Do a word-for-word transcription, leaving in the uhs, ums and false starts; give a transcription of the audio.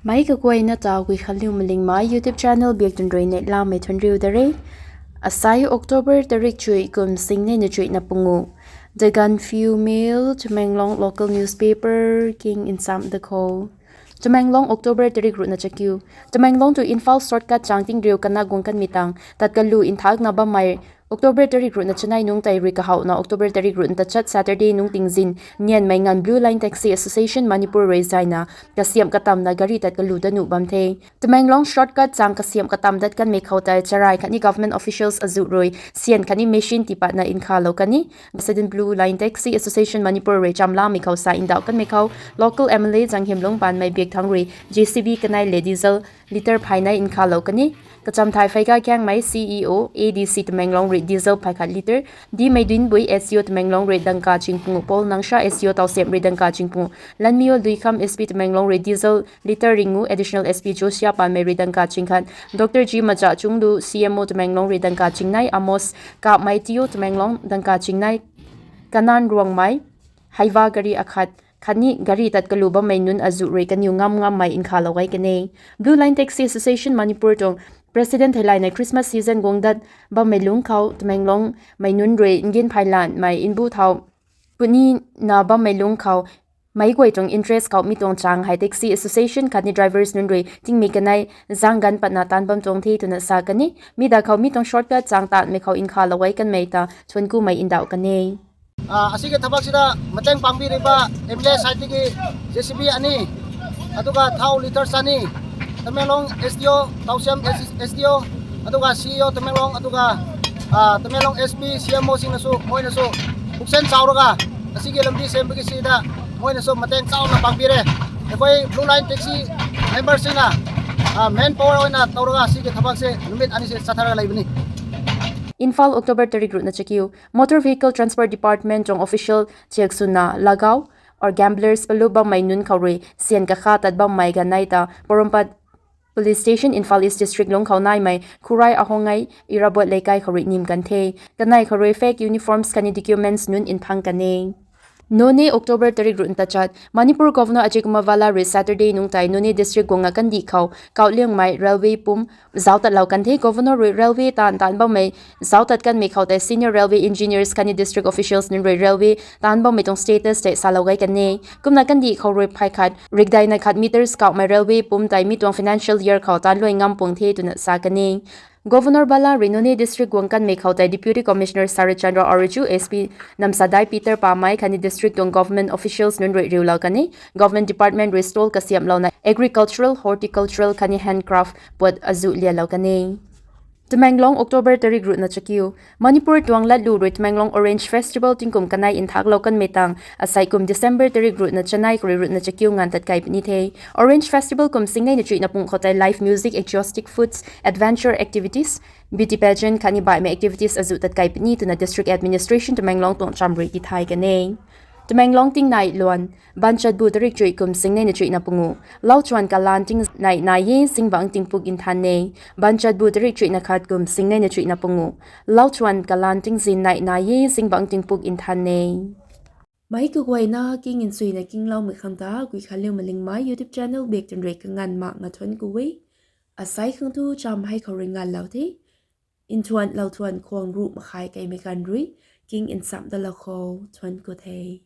Meic kaguayna ta Guikhanliu Malingmei YouTube channel biak tun rui neihlamei thuanriu da re. Asai October tarik chuih kum singneina chuihna pungu. The Gaanphiu Mail, Tamenglong local newspaper king nsam da khou. Tamenglong, October tarik ruhna chakiu. Tamenglong to Imphal shortcut chang tingriu kana guang kanmei tang tat kalu nthakna bammei October tarik ruhna chanei nungc tei rui kahouhna October tarik ruhna tachat Saturday nungc tingzin nianmei nganv Blue Line Taxi Association Manipur rui zaina kasiamh katamna gari tat kalu dat nuh bam the. Tamenglong shortcut chang kasiamh katam dat kanmei khou tei charai khatni government officials azuh rui syan khatni machine tipatna nkhalou kan e. President Blue Line Taxi Association Manipur rui chamlamei khou sa ndauh kanmei khou local M L A Zanghemlung Panmei Biakthang rui J C B kanei le diesel litre phay nei nkhalou kan e. Kacham thai Pheika Kangmei C E O A D C Tamenglong rui diesel phay khat litre, Dmeidinbui S E O Tamenglong rui dangka ching pungu, Paul Nangsha S E O Tawsem rui dangka ching pungu, Lanmio Duikham S P Tamenglong rui diesel litre ringu, Additional S P Josia Panmei rui dangka ching khat, Doctor G Macha Chunglu C M O Tamenglong rui dangka ching nei, Amos Kapmei T O Tamenglong dangka ching nei, Kanan Ruangmei, Heiva gari akhat khatni gari tat kalu bammei nunc azuh rui kaniw ngam ngammei nkhalou gay kan e. Blue Line Taxi Association Manipur tuang President theilayna Christmas season guang dat bammei lungc khou Tamenglongmei nunc rui ngin phaylanmei mbu thau puni na bammei lungc khou meic guay tuang interest khou mi tuang chang hei taxi association khatni drivers nunc rui tingmei kanei zang ganv patna taanv bam tuang the twna sa kan e. Mi da khou mi tuang shortcut chang taanmei khou nkhalou gay kanmei ta thuanc kumei ndauh kan e. ꯑ, ꯑꯁꯤꯒꯤ ꯊꯕꯛꯁꯤꯗ ꯃꯇꯦꯡ ꯄꯥꯡꯕꯤꯔꯤꯕ M L A side ꯇꯒꯤ J C B ꯑꯅꯤ, ꯑꯗꯨꯒ ꯊꯥꯎ litre ꯆꯅꯤ, Tamenglong S D O, Tawsem S D O, ꯑꯗꯨꯒ C E O Tamenglong, ꯑꯗꯨꯒ, ꯑ, Tamenglong S P, C M O ꯁꯤꯡꯅꯁꯨ, ꯃꯣꯏꯅꯁꯨ ꯄꯨꯛꯆꯦꯜ ꯆꯥꯎꯔꯒ ꯑꯁꯤꯒꯤ ꯂꯝꯕꯤ ꯁꯦꯝꯕꯒꯤ ꯁꯤꯗ ꯃꯣꯏꯅꯁꯨ ꯃꯇꯦꯡ ꯆꯥꯎꯅ ꯄꯥꯡꯕꯤꯔꯦ꯫ ꯑꯩꯈꯣꯏ Blue Line Taxi member ꯁꯤꯡꯅ, ꯑ, main power ꯑꯣꯏꯅ ꯇꯧꯔꯒ ꯑꯁꯤꯒꯤ ꯊꯕꯛꯁꯦ ꯅꯨꯃꯤꯠ ꯑꯅꯤꯁꯦ ꯆꯠꯊꯔꯒ ꯂꯩꯕꯅꯤ꯫ Imphal, October tarik ruhna chakiu. Motor Vehicle Transport Department tuang official chiak swna lagaw or gamblers palu bammei nunc khou rui syan kakha tat bammei ganei ta Porompat Police Station, Imphal East District lungc khou naimei Khurai Ahongai Irabot Leikai khou rui nim kan the. Kanei khou rui fake uniforms khatni documents nunc nphang kan e. Noney, October tarik ruhna tachat. Manipur Governor Ajay Kumar Bhalla rui Saturday nungc tei Noney District guang kandih khou kauhliangmei railway pumc zauc tatlou kan the. Governor rui railway taanv taanv bammei zauc tat kanmei khou tei senior railway engineers khatni district officials nunc rui railway taanv bammei tuang status tei salou gay kan e. Kumna kandih khou rui phay khat rikdei na khat meters kauhmei railway pumc tei mi tuang financial year khou taanv luai ngam puang the twna sa kan e. Governor Bhalla rui Noney District guang kanmei khou tei Deputy Commissioner Sarat Chandra Aruju, S P Namsadai Peter Pamei khatni district tuang government officials nunc rui riulou kan e. Government department rui stall kasiamhlouna agricultural, horticultural khatni handcraft puat azuh lialou kan e. Tamenglong, October tarik ruhna chakiu. Manipur tuang latlu rui Tamenglong Orange Festival tingkum kanei nthaklou kanmei tang asei kum December tarik ruhna chanei khou rui ruhna chakiu nganv tat kai puni the. Orange Festival kum singneina chuihna pung khou tei live music, exotic foods, adventure activities, beauty pageant khatni baihmei activities azuh tat kai puni twna District Administration Tamenglong tuang cham rui tithay kan e. Tamenglong tingnai luan, Banchatbu tarik chuih kum singneina chuihna pungu. Lauchuan kalan tingnai nai e, zingbangc tingpuk nthan e. Banchatbu tarik chuihna khat kum singneina chuihna pungu. Lauchuan kalan tingzin nai nai e, zingbangc tingpuk nthan e. Meic kaguayna king nsuina kingloumei khang ta Guikhanliu Malingmei YouTube channel biak tun rui kanganv makna thuanc ku e. Asei khang tu cham hei khou rui nganvlou the. Nthuanlou thuan khwang ruh makhai keimei ganv rui king nsam dalou khou thuanc ku the.